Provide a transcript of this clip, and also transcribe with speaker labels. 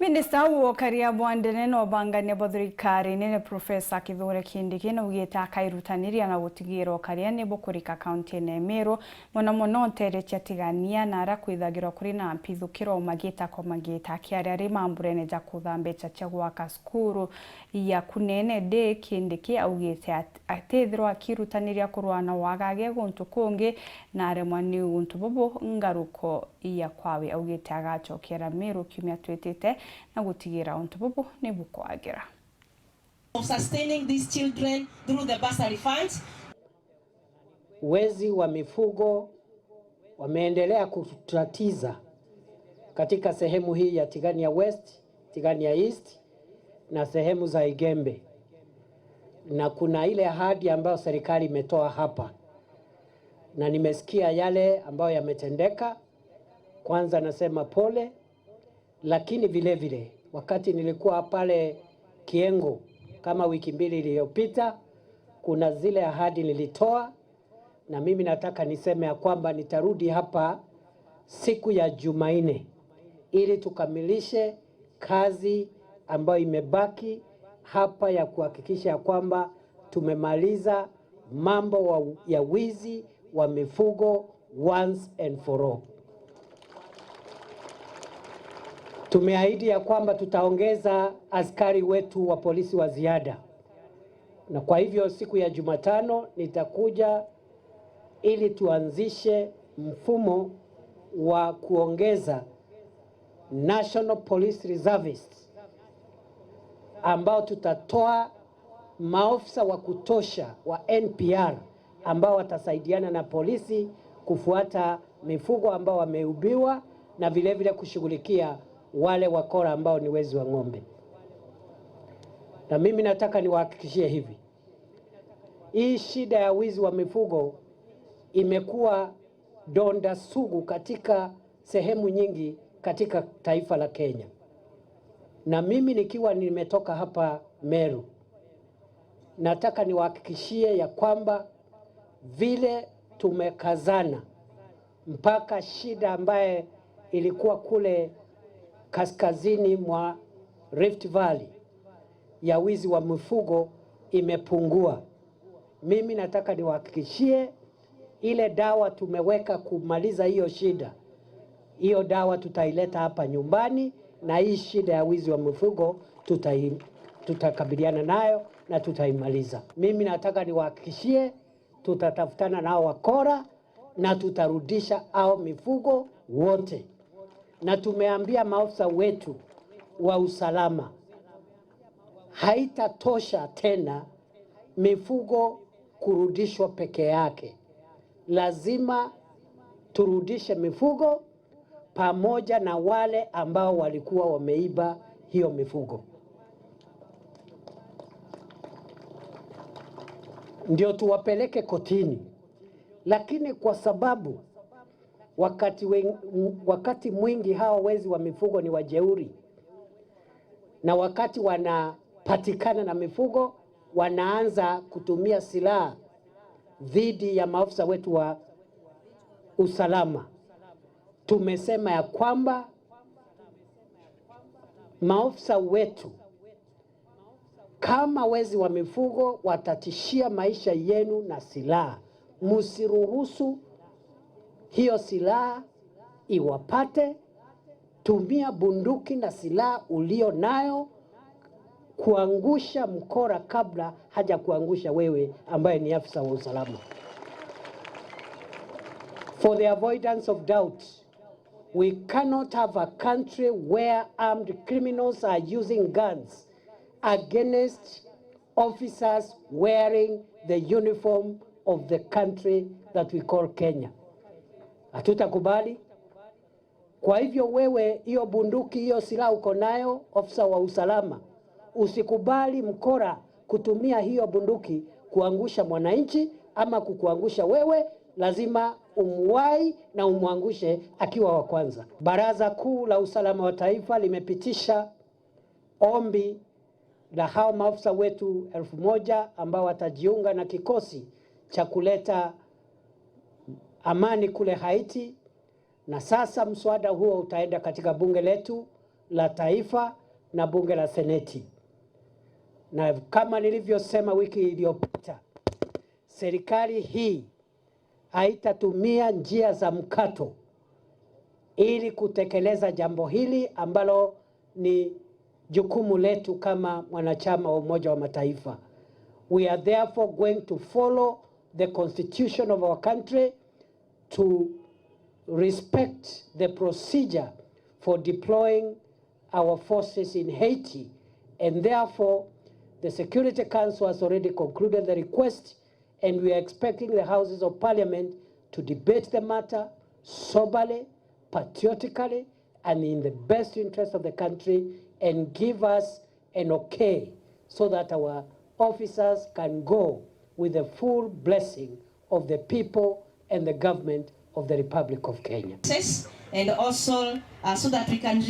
Speaker 1: Minista wo karia bwandene no bangania bwa thirikari nene Professor Kithure Kindiki na ugite akairutaniria na gutigira karia ni bukurika kaunti ene Meru muno muno ntere cia tigania na aria kwithagirwa kuri na mpithukiro magita kwa magita akiaria ari mamburene ja kutha mbecha cia gwaka cukuru ya kunene de Kindiki augite atithirwa akirutaniria kurua na wagage guntu kungi na aremwa ni guntu bubu ngaruko ya kwawe augite agachokera Meru kiumia twitite na gutigira untu bubu ni bukwagira.
Speaker 2: Of sustaining these children through the bursary funds.
Speaker 3: Wezi wa mifugo wameendelea kututatiza katika sehemu hii ya Tigania West, Tigania East na sehemu za Igembe, na kuna ile ahadi ambayo serikali imetoa hapa, na nimesikia yale ambayo yametendeka. Kwanza nasema pole, lakini vile vile wakati nilikuwa pale Kiengo kama wiki mbili iliyopita, kuna zile ahadi nilitoa, na mimi nataka niseme ya kwamba nitarudi hapa siku ya Jumanne ili tukamilishe kazi ambayo imebaki hapa ya kuhakikisha ya kwamba tumemaliza mambo ya wizi wa mifugo once and for all. Tumeahidi ya kwamba tutaongeza askari wetu wa polisi wa ziada, na kwa hivyo siku ya Jumatano nitakuja ili tuanzishe mfumo wa kuongeza National Police Reservists ambao tutatoa maofisa wa kutosha wa NPR ambao watasaidiana na polisi kufuata mifugo ambao wameubiwa na vile vile kushughulikia wale wakora ambao ni wezi wa ng'ombe. Na mimi nataka niwahakikishie hivi, hii shida ya wizi wa mifugo imekuwa donda sugu katika sehemu nyingi katika taifa la Kenya. Na mimi nikiwa nimetoka hapa Meru, nataka niwahakikishie ya kwamba vile tumekazana mpaka shida ambaye ilikuwa kule kaskazini mwa Rift Valley ya wizi wa mifugo imepungua. Mimi nataka niwahakikishie ile dawa tumeweka kumaliza hiyo shida, hiyo dawa tutaileta hapa nyumbani, na hii shida ya wizi wa mifugo tutakabiliana nayo na tutaimaliza. Mimi nataka niwahakikishie tutatafutana nao wakora na tutarudisha hao mifugo wote. Na tumeambia maafisa wetu wa usalama haitatosha tena mifugo kurudishwa peke yake. Lazima turudishe mifugo pamoja na wale ambao walikuwa wameiba hiyo mifugo, ndio tuwapeleke kotini. Lakini kwa sababu wakati mwingi hawa wezi wa mifugo ni wajeuri, na wakati wanapatikana na mifugo wanaanza kutumia silaha dhidi ya maafisa wetu wa usalama, tumesema ya kwamba maafisa wetu kama wezi wa mifugo watatishia maisha yenu na silaha, msiruhusu hiyo silaha iwapate. Tumia bunduki na silaha ulio nayo kuangusha mkora kabla haja kuangusha wewe ambaye ni afisa wa usalama. For the avoidance of doubt, we cannot have a country where armed criminals are using guns against officers wearing the uniform of the country that we call Kenya. Hatutakubali. Kwa hivyo wewe, hiyo bunduki, hiyo silaha uko nayo, ofisa wa usalama, usikubali mkora kutumia hiyo bunduki kuangusha mwananchi ama kukuangusha wewe. Lazima umwai na umwangushe akiwa wa kwanza. Baraza Kuu la Usalama wa Taifa limepitisha ombi la hao maafisa wetu 1000 ambao watajiunga na kikosi cha kuleta amani kule Haiti, na sasa mswada huo utaenda katika bunge letu la Taifa na Bunge la Seneti. Na kama nilivyosema wiki iliyopita, serikali hii haitatumia njia za mkato ili kutekeleza jambo hili ambalo ni jukumu letu kama mwanachama wa Umoja wa Mataifa. We are therefore going to follow the constitution of our country to respect the procedure for deploying our forces in Haiti, and therefore the Security Council has already concluded the request, and we are expecting the Houses of Parliament to debate the matter soberly, patriotically, and in the best interest of the country, and give us an okay so that our officers can go with the full blessing of the people and the government of the Republic of Kenya.
Speaker 2: And also so that we can